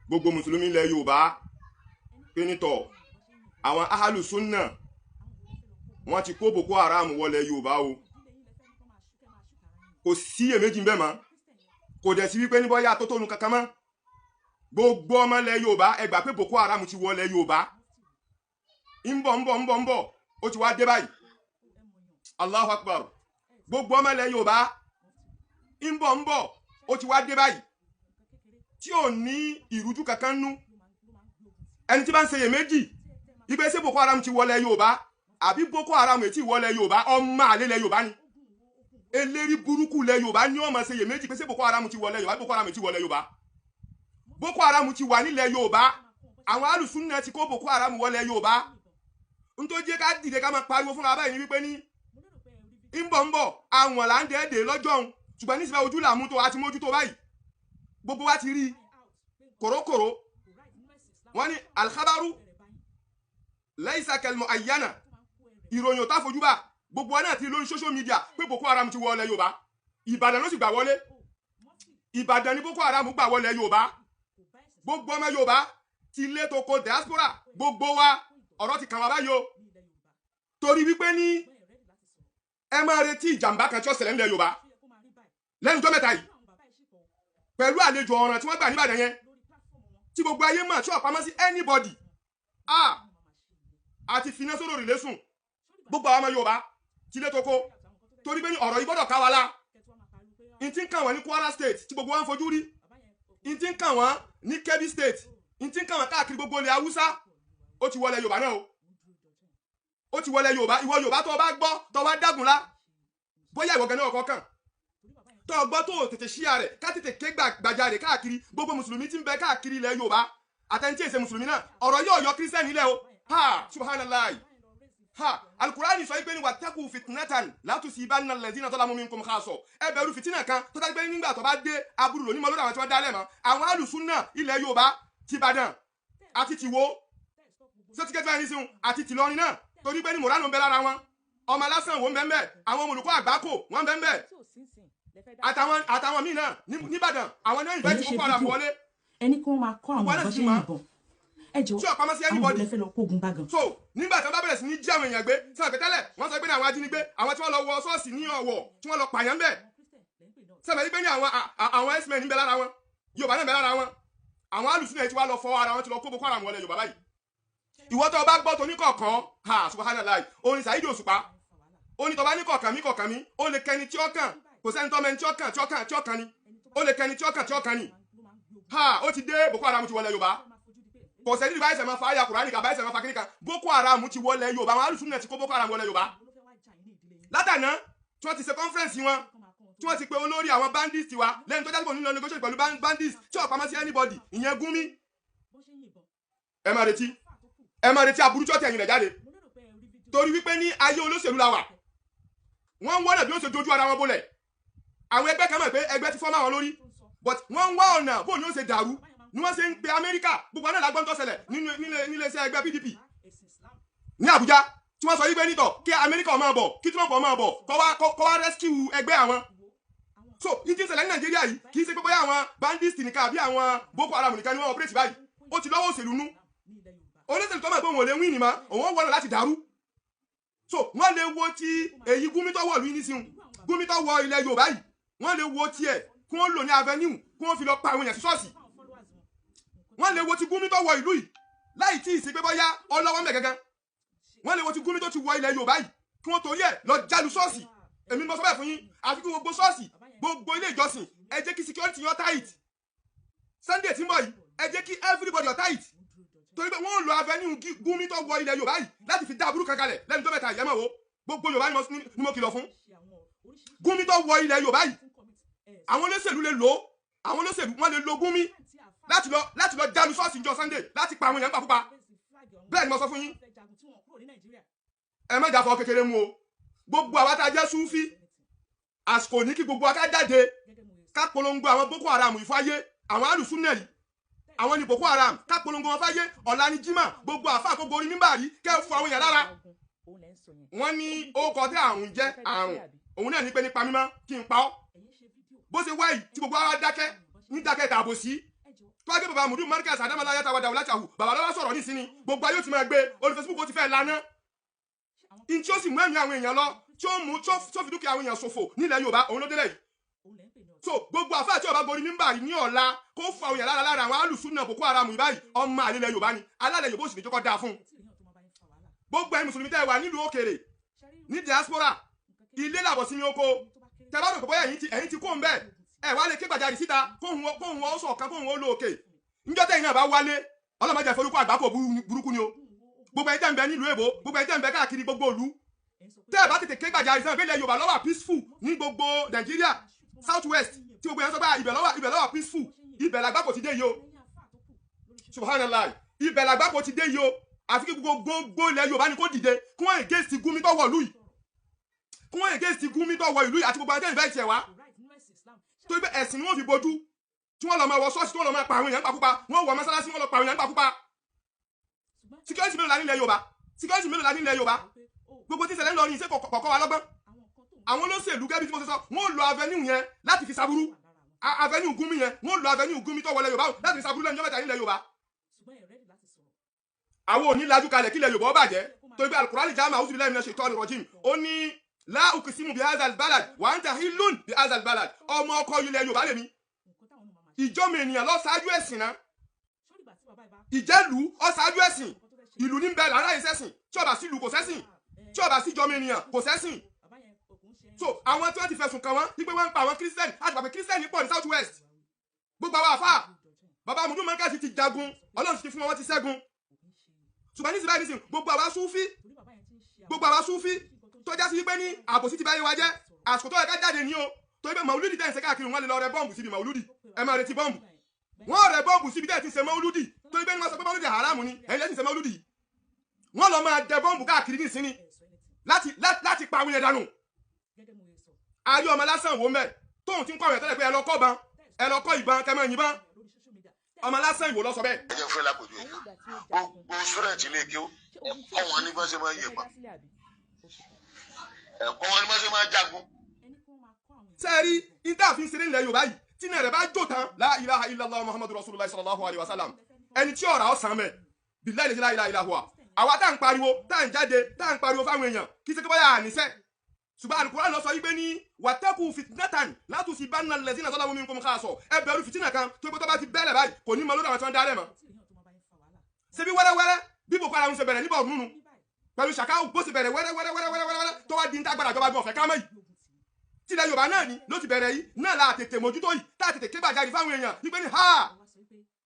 Gbogbo mùsùlùmí ilẹ̀ Yorùbá pé nítọ̀ àwọn ahalu sunna wọ́n ti kó Boko Haram wọlé Yorùbá o. Kò sí èméjì ń bẹ mọ́, kò dẹ̀ sí wípé ní bọ́yá tó tónu kankan mọ́. Gbogbo ọmọ ilẹ̀ Yorùbá, ẹ gbà pé Boko Haram ti wọlé Yorùbá. Ń bọ̀, ń bọ̀, ń bọ̀, ń bọ̀, ó ti wá dé báyìí. Allahu Akbar. Gbogbo ọmọ ilẹ̀ Yorùbá, ń bọ̀, ń bọ̀, ó ti wá dé báyìí, tí ò ní ìrújú kankan nú. Ẹni tí bá ń ṣe iyèméjì ipe ṣé Boko Haram ti wọlé Yorùbá àbí Boko Haram ètí wọlé Yorùbá, ọmọ àlè ilẹ̀ Yorùbá ni, eléri burúkú ilẹ̀ Yorùbá ní ọmọ ṣe iyèméjì pé ṣé Boko Haram ti wọlé Yorùbá, Boko Haram ti wọlé Yorùbá. Boko Haram ti wà nílẹ̀ Yorùbá. Àwọn alùsùnà ti kó Boko Haram wọlé Yorùbá. N tó jẹ́ ká dìde ká máa pariwo fúnra báyìí ni wípé ní ń bọ̀, ń bọ̀, àwọn là ń dẹ́ẹ̀dẹ́ lọ́jọ́ òun, ṣùgbọ́n nísìnyí ojú là mú tó àti mójútó báyìí. Gbogbo wa ti rí kòrókòró. Wọ́n ní alkhabaru laysa kalmu ayyana, ìròyìn ò tá fojú bá. Gbogbo wa náà ti lórí social media pé Boko Haram ti wọlé Yorùbá. Ìbàdàn ló sì gbà wọlé. Ìbàdàn ni Boko Haram gbà wọlé Yorùbá. Gbogbo ọmọ Yorùbá ti lé toko, diaspora, gbogbo wa, ọ̀rọ̀ ti kàn wá báyìí o, torí wípé ní ẹ máa retí ìjàmbá kan tí ó ṣẹlẹ̀ nílẹ̀ Yorùbá lẹ́nu tó mẹ́ta yìí, pẹ̀lú àlejò ọ̀ràn tí wọ́n gbà níbàdàn yẹn, tí gbogbo ayé mọ̀, tí ó pamọ́ sí anybody. Ah, àti finá sórí òrùlé sùn. Gbogbo àwọn ọmọ Yorùbá ti lé toko, torí pé ní ọ̀rọ̀ yìí gbọ́dọ̀ ká wa la. N ti ń kàn wọ́n ní Kwara State tí gbogbo wa ń fojú rí, n ti ń kàn wọ́n ní Kebbi State, n ti ń kàn wọ́n káàkiri gbogbo ilẹ̀ Haúsá, ó ti wọlé Yorùbá náà o, ó ti wọlé Yorùbá. Ìwọ Yorùbá tó o bá gbọ́, tó o bá dágunlá, bóyá ìwọ gan náà ọkọ kàn tó o gbọ́, tó o tètè ṣíà rẹ̀, ká tètè ké gbàjarè káàkiri. Gbogbo mùsùlùmí tí ń bẹ káàkiri ilẹ̀ Yorùbá, àtẹni tí èsè mùsùlùmí náà, ọ̀rọ̀ yóò yọ kírísítẹ́nì ilẹ̀ o. Ha, subhanallah. Ha, alukurani sọ pé ní wattaqu fitnatan la tusibanna alladhina zalamu minkum khassa. Ẹ bẹ̀rù fìtínà kan tó dájú pé nígbà tó bá dé, aburú lóní mọ́ lórí àwọn tí wọ́n dálẹ̀ mọ́. Àwọn alùsùnà ilẹ̀ Yorùbá, tìbàdàn àti tìwó sọtíkẹ́tì báyìí nísìnyí àti tìlọrin náà, torí pé ní mòránù ń bẹ lára wọn, ọmọ alásàn wo ń bẹ ń bẹ, àwọn olùkọ́ àgbákò wọ́n ń bẹ ń bẹ, àtàwọn míì náà nìbàdàn, àwọn náà ìfẹ́ Ẹ̀yin tí ṣe Boko Haram fídíò. wọlé. Ẹni kí wọ́n máa kọ́ àwọn Gbogbo wa náà bó sì ṣe ń mọ̀. yìnbọn. Ẹ jọ, Tí ó pamọ́ sí àwọn anybody. òbí lẹ fẹ́ lọ kógun bá gan? So nígbà tí wọ́n bá bẹ̀rẹ̀ sí ní jí àwọn èèyàn gbé, sọ pé tẹ́lẹ̀ wọ́n sọ pé ní àwọn ajínigbé, àwọn tí wọ́n lọ wọ ṣọ́ọ̀ṣì ní Ọ̀wọ̀ tí wọ́n lọ pààyàn bẹ̀, sọ pé ní àwọn x-men ń bẹ lára wọn, Yorùbá náà ń bẹ lára wọn. Àwọn alùsùn náà ti wá lọ fọ ara wọn, ti lọ kó Boko Haram wọlé Yorùbá báyìí. Ìwọ tó o bá gbọ́ tó ní kọ̀ọ̀kan, ha, subhanallah, orin Saheed Òṣùpá ó ní tó bá ní kọ̀ọ̀kan mi, kọ̀ọ̀kan mi, ó lè kẹni tí ó kàn, kò sẹ́ni tó mẹni tí ó kàn, tí ó kàn, tí ó kàn ni, ó lè kẹni tí ó kàn, tí ó kàn ni. Ha, ó ti dé, Boko Haram ti wọlé Yorùbá. Kò sẹ́ni ní báyìí sẹ́ máa fa àyà Kùránì kan báyìí, sẹ́ máa fa kíníkan. Boko Haram ti wọlé Yorùbá. Àwọn alùsùn náà ti kó Boko Haram wọlé Yorùbá látàná tí wọ́n ti ṣe conference wọn, tí wọ́n ti pe olórí àwọn bandits wa lẹ́nu tó jáde kò ní lọ negotiate pẹ̀lú bandits tí ó pamọ́ sí anybody, ìyẹn Gumi. Ẹ máa retí, ẹ máa retí aburú tí ó tẹ̀yìn rẹ̀ jáde, torí wípé ní ayé olóṣèlú la wà. Wọ́n ń wọ́nà bí ó ṣe dojú ara wọn bolẹ̀. Àwọn ẹgbẹ́ kan mọ̀ pé ẹgbẹ́ ti fọ́ mọ́ àwọn lórí, but wọ́n ń wá ọ̀nà bóun ni ó ṣe dàrú ni wọ́n ṣe ń pe Amẹ́ríkà. Gbogbo àná làgbọ́n tó ṣẹlẹ̀ nínú nílé iṣẹ́ ẹgbẹ́ PDP ní Àbújá, tí wọ́n sọ wípé nítọ̀ kí Amẹ́ríkà ó máa bọ̀, kí Trump ó máa bọ̀, kó wá rescue ẹgbẹ́ àwọn. So ní ti ń ṣẹlẹ̀ ní Nàìjíríà yìí, kì í ṣe pé bóyá àwọn bandits nìkan àbí àwọn Boko Haram nìkan ni wọ́n operate báyìí. Ó ti lọ́wọ́ òṣèlú nú. Olóṣèlú tó mọ̀ pé òun ò lè win mọ́, òun wọ́n láti dàrú. So wọ́n lè wo ti èyí Gumi tó wọ̀ lù yín nísìnyí, Gumi tó wọ ilẹ̀ Yorùbá yìí, wọ́n lè wo tiẹ̀ kí wọ́n lò ní avenue kí wọ́n fi lọ pa àwọn èèyàn sí ṣọ́ọ̀ṣì. Wọ́n lè wo ti Gumi tó wọ ìlú yìí láì tí ì sí pé bóyá ọlọ́wọ́ mẹ́ gangan. Wọ́n lè wo ti Gumi tó ti wọ ilẹ̀ Yorùbá yìí kí wọ́n torí ẹ̀ lọ jálu ṣọ́ọ̀ṣì. Èmi mo sọ bẹ́ẹ̀ fún yín. Àfi kí gbogbo ṣọ́ọ̀ṣì, gbogbo ilé ìjọsìn, ẹ jẹ́ kí security yẹn tight. Sunday tí ń bọ̀ yìí, ẹ jẹ́ kí everybody yọ tight, torí pé wọ́n lo avenue Gumi tó wọ ilẹ̀ Yorùbá yìí láti fi dá aburú kan kalẹ̀ lẹ́nu tó mẹ́ta yìí. Ẹ mọ̀ wo, gbogbo Yorùbá ni mo kìlọ̀ fún. Gumi tó wọ ilẹ̀ Yorùbá yìí, àwọn olóṣèlú lè lò ó. Àwọn olóṣèlú, wọ́n lè lo Gumi láti lọ jálu ṣọ́ọ̀ṣì ìjọ Sunday, láti pa àwọn èèyàn pàpúpa. Bẹ́ẹ̀ ni mo sọ fún yín. Ẹ má jà fọ kékeré mu o. Gbogbo àwa tá a jẹ́ Súfí, àsìkò ní kí gbogbo wa ká jáde, ká polongo àwọn Boko Haram ìfáyé. Àwọn alùsùnà yìí, àwọn ni Boko Haram. Ká polongo wọn fáyé. Ọ̀la ni jimá, gbogbo àfa àkókò orí mímbàrí kẹ́ ẹ fún àwọn èèyàn lára. Wọ́n ní orúkọ tí àrùn jẹ́ àrùn òun náà ní pé nípa mímọ́ kí n pa ọ́. Bó ṣe wáyìí tí gbogbo wa dákẹ́ ní dákẹ́ tààbò sí. Tó wá gbé bàbá Mudiru Markaz Adamala Ayata Wada Wùláṣàhù, bàbá lọ́wọ́ sọ̀rọ̀ nísìnyí, gbogbo ayé ó ti máa gbé orí Facebook, ó ti fẹ́ lana in tí ó sì mú ẹ̀mí àwọn èèyàn lọ, tí ó mú tí ó fi dúkìá àwọn èèyàn ṣòfò nílẹ̀ Yorùbá, òun ló délẹ̀ yìí. So gbogbo àfáà tí ó bá gorí mímbàrí ní ọ̀la kó fún àwọn èèyàn lára lára àwọn alùsùnà Boko Haram yìí báyìí, ọmọ àlelẹ̀ Yorùbá ni, alálẹ̀ Yorùbá ò sì ní jókòó dáa fún un. Gbogbo ẹ̀yin mùsùlùmí tẹ́ ẹ wà nílùú òkèèrè ní diaspora, ilé làbọ̀ sí ní oko. Tẹ́ bá rò pé bóyá ẹ̀yin ti kó ń bẹ̀, ẹ wá lè ké gbàjarì síta kóhun ó sọ̀kan, kóhun ó lo òkè. Níjọ́ tẹ́yìn náà bá wálé, ọlọ́mọdé ìforúkọ àgbákò burúkú ni o. Gbogbo ẹ̀yin tẹ́ ń bẹ nílùú èbó, gbogbo ẹ̀yin tẹ́ ń bẹ káàkiri gbogbo ìlú, tẹ́ ẹ bá tètè ké gbàjarì sẹ́wọ̀n pé ilẹ̀ Yorùbá ló wà peaceful ní gbogbo Nàìjíríà, South West, tí gbogbo yẹn sọ pé ibẹ̀ ló wà peaceful, ibẹ̀ làgbákò ti dé yìí o. Subhanallah, ibẹ̀ làgbákò ti dé yìí o. Àfi kí gbogbo ilẹ̀ Yorùbá ni kó dìde kí wọ́n against Gumi tó wọ̀ ìlú yìí, kí wọ́n against Gumi tó wọ ìlú yìí àti gbogbo àwọn tẹ́ ìfẹ́ wá, torí pé ẹ̀sìn ni wọ́n fi bojú tí wọ́n lọ máa wọ ṣọ́ọ̀ṣì, tí wọ́n lọ máa pa àwọn èèyàn nípakúpa, wọ́n wọ mọ́sálásí, wọ́n lọ pa àwọn èèyàn nípakúpa. Security mélòó la nílẹ̀ Yorùbá? Security mélòó la nílẹ̀ Yorùbá? Gbogbo tí ìṣẹ̀lẹ̀ ń lọ ní iṣẹ́ kọ̀ọ̀kọ̀ wa lọ́gbọ́n. Àwọn olóṣèlú, gẹ́gẹ́ bí tí mo ṣe sọ, wọ́n lo avenue yẹn láti fi saburú. Avenue Gumi yẹn, wọ́n lo avenue Gumi tó wọlé Yorùbá láti fi saburú lẹ́nu jọ́mẹ́ta nílẹ̀ Yorùbá. Àwọn ò ní lajú kalẹ̀ kílẹ̀ Yorùbá ó bàjẹ́, torí pé Al-Qur'ani jama a'udhu billahi minash shaitani rajim, ó ní la uqsimu bi hazal balad wa anta hillun bi hazal balad. Ọmọ ọkọ ilẹ̀ Yorùbá lèmi, ìjọ́mọ ènìyàn ló ṣáájú ẹ̀sìn náà, ìjẹ́lú ó ṣáájú ẹ̀sìn, ìlú ní bẹ́ẹ̀ lára ìṣẹ̀sìn, tí ó bá sí ìlú kò sẹ́sìn, tí ó bá sí ìjọ́mọ ènìyàn kò sẹ́sìn. So àwọn tí wọ́n ti fẹ̀sùn kàn wọ́n wípé wọ́n ń pa àwọn kírísítẹ́nì, àti pàpẹ́ kírísítẹ́nì pọ̀ ní South West. Gbogbo àwọn àfáà, bàbá Mudiru Markaz ti jagun, Ọlọ́run ti fún wọn, wọ́n ti ṣẹ́gun. Ṣùgbọ́n ní síbáyìí nísìnyí, gbogbo àwa súfí tó já sí wípé ní àbòsí ti báyé wa jẹ́, àsìkò tó yẹ ká jáde ní o, torí pé màúlúdì tẹ̀ ń ṣe káàkiri, wọn lè lọ rẹ bọ́ǹbù síbi màúlúdì. Ẹ máa retí bọ́ǹbù, wọ́n rẹ bọ́ǹbù síbi tẹ̀ ti ṣe màúlúdì, torí pé ní wọ́n sọ pé màúlúdì haramu ni, ẹ̀yin lẹ́sìn ṣe màúlúdì, wọ́n lọ máa dẹ bọ́ǹbù káàkiri nísìnyí láti pa àwọn yẹn dànù. Ayé ọmọ lásán wo mẹ́ tóun ti ń kọ́ àwọn ẹ̀tọ́lẹ̀ pé ẹ lọ kọ́ ban, ẹ lọ kọ́ ìbọn, kẹ́ máa yìnbọn. Ọmọ lásán ìwò lọ sọ bẹ́ẹ̀. Ẹ jẹ́ fún ẹ lápòjú yìí, gbogbo student ilé kí ó ẹ̀kọ́ wọn ní bọ́n ṣe máa ń yìnbọn, ẹ̀kọ́ wọn ní bọ́n ṣe máa ń jagun. Sẹ́ẹ̀rí ìta fi ń ṣeré nílẹ̀ Yorùbá yìí, tí náà rẹ̀ bá jò tán, la ilaha illallah muhammadu rasulullah sallallahu alayhi wa sallam, ẹni tí ọ̀rà ọ̀sán mẹ́ billahi la ilaha illa huwa. Àwa tá à ń pariwo, tá à ń jáde, tá à ń pariwo fáwọn èèyàn, kí ṣe kí báyà àníṣẹ́, ṣùgbọ́n Al-Qur'an lọ sọ yí pé ní wattaqu fitnatan la tusibanna allazina zalamu minkum khassa. Ẹ bẹ̀rù fìtínà kan tó pé tó bá ti bẹ́ẹ̀lẹ̀ báyìí, kò ní mọ lórí àwọn tí wọ́n dálẹ̀ mọ́. Ṣebí wẹ́rẹ́wẹ́rẹ́ bí Boko Haram ṣe bẹ̀rẹ̀ níbọ̀ nínú pẹ̀lú ṣàkáwù, bó ṣe bẹ̀rẹ̀ wẹ́rẹ́wẹ́rẹ́wẹ́rẹ́wẹ́rẹ́ tó wá di ní tágbàdà ìjọba gan ọ̀fẹ́ kámẹ́ yìí, tilẹ̀ Yorùbá náà ni ló ti bẹ̀rẹ̀ yìí náà la tètè mójútó yìí, tá a tètè ké gbàjarè fáwọn èèyàn wípé ní ha,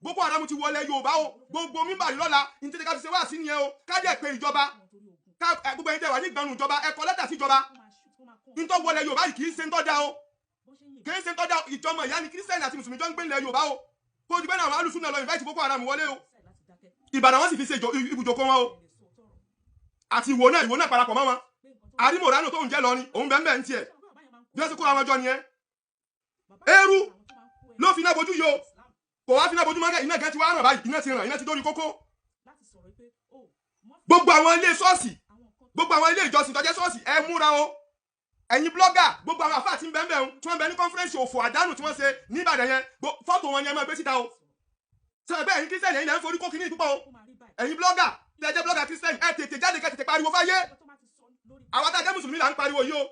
Boko Haram ti wọlé Yorùbá o. Gbogbo mímbàrí lọ́la ní tètè ká fi ṣe wá sí nìyẹn o. Ká dẹ̀ pé ìjọba, ká gbogbo ẹ̀yin tẹ́ wà ní ìgbàanù ìjọba, ẹ kọ lẹ́tà sí ìjọba. Ntọ́ wọlé Yorùbá yìí kì í ṣe ntọ́ da o, kì í ṣe ntọ́ da. Ìjọmọ̀ ìyá ni kírísítẹ́nì àti mùsùlùmí jọ ń gbé ilẹ̀ Yorùbá o. Kó o ti gbé náà àwọn alùsùn náà lọ invite Boko Haram wọlé o. Ìbàdàn wọn sì fi ṣe ibùjókòó wọn o, àti Ìwó náà, Ìwó náà parapọ̀ mọ́ wọn. Àrímọ̀ránù tó ń jẹ́ lọrin, òun bẹ́ẹ̀ bẹ́ẹ̀ ń tiẹ̀ bí wọ́n ṣe kóra wọn jọ nìyẹn. Eérú ló fi iná bojú yìí o, kò wá fi iná bojú mọ́kẹ́, iná gan ti wá ràn báyìí, iná ti ràn, iná ti dórí kókó. Gbogbo àwọn ilé ṣọ́ọ̀ṣì, gbogbo àwọn ilé ìjọsìn tó jẹ́ ṣọ́ọ̀ṣì, ẹ múra o. Ẹ̀yin blogger, gbogbo àwọn àfáà tí ń bẹ́ẹ̀ bẹ́ẹ̀ tí wọ́n bẹ ní conference òfò àdánù tí wọ́n ṣe ní Ìbàdàn yẹn, fọ́tò wọn ni ẹ máa gbé síta o. Sọ bẹ́ẹ̀, ẹ̀yin kírísítẹ̀nì, ẹ̀yin lẹ́ ń forí kó kíní púpọ̀ o. Ẹ̀yin blogger tí ẹ jẹ́ blogger kírísítẹ̀nì, ẹ tètè jáde kẹ́ tètè pariwo fáyé. Àwọn tá a jẹ́ mùsùlùmí là ń pariwo yìí o.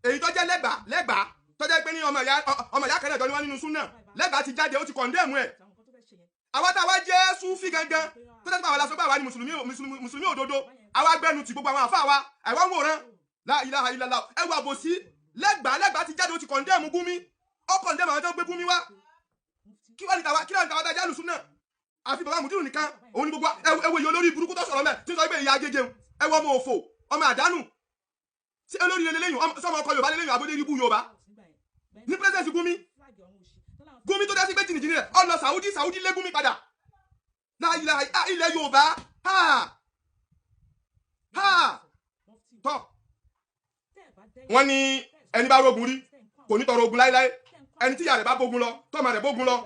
Èyí tó jẹ́ lẹ́gbàá, lẹ́gbàá tó jẹ́ pé ní ọmọ ìyá kan náà jọ ní wọ́n nínú súnà, lẹ́gbàá ti jáde, ó ti condemn ẹ̀. Àwa tá a wá jẹ́ súfì gangan tó jẹ́ pé àwọn aláṣọ pé àwa ni mùsùlùmí, mùsùlùmí òdodo, àwa gbẹnu ti gbogbo àwọn àfa wa, àwa ń wòran. La ilaha illallah. Ẹ wà bò sí lẹ́gbàá, lẹ́gbàá ti jáde, ó ti condemn Gumi, ó condemn àwọn tó gbé Gumi wá. Kí wàá ní tàwa, kí wàá ní tàwa tá a jẹ́ àlùsùn náà? Àfi bàbá Mùdírù nìkan, òun ni gbogbo ẹwọ èyí olórí burúkú tó sọ̀rọ̀ mẹ́ tí ń sọ pé ìyá agége. Ẹwọ ọmọ òfò, ọmọ àdánù sí olórí lélẹ́yìn, sọmọ ọkọ Yorùbá lélẹ́yìn, abúlé ibú Yorùbá ní president Gumi. Gumi tó dá sí pé jìnnìjìnnì rẹ̀ ó lọ Saudi, Saudi lé Gumi padà. Láyìlá ilẹ̀ Yorùbá ha ha tọ́. Wọ́n ní ẹni bá rógun rí kò ní tọrọ ogun láéláé. Ẹni tí ìyá rẹ̀ bá bógun lọ, tọ́mọ rẹ̀ bógun lọ,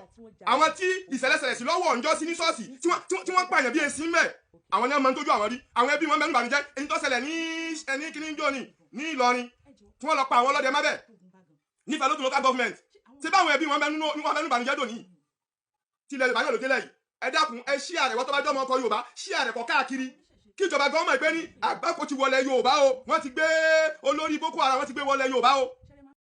àwọn tí ìṣẹ̀lẹ̀ṣẹlẹ̀ sí lọ́wọ́ ọ̀njọ́ sí ní ṣọ́ọ̀ṣì tí wọ́n pààyàn bí èsì mẹ́, àwọn ní wọ́n máa ń tójú àwọn rí, àwọn ẹbí wọn mẹ́nu bànújẹ́. Èyí tó ṣẹlẹ̀ ní ẹni kíní jò ní ní Ìlọrin tí wọ́n lọ pa àwọn ọlọ́dẹ mábẹ̀ nífẹ̀ẹ́ lótú local government, ṣé báwọn ẹbí wọn mẹ́nu bànújẹ́ dòní. Tí ilẹ̀ Yorùbá náà ló délẹ̀ yìí, ẹ dákun, ẹ ṣí àrẹ̀wọ́ tó bá jọ́ ọmọ ọkọ Yorùbá, ṣí àrẹ̀kọ́ káàkiri, kí ìjọba gan mọ̀ pé ní àgbákò ti wọlé Yorùbá o. Wọ́n ti gbé olórí Boko Haram, wọ́n ti gbé wọlé Yorùbá o.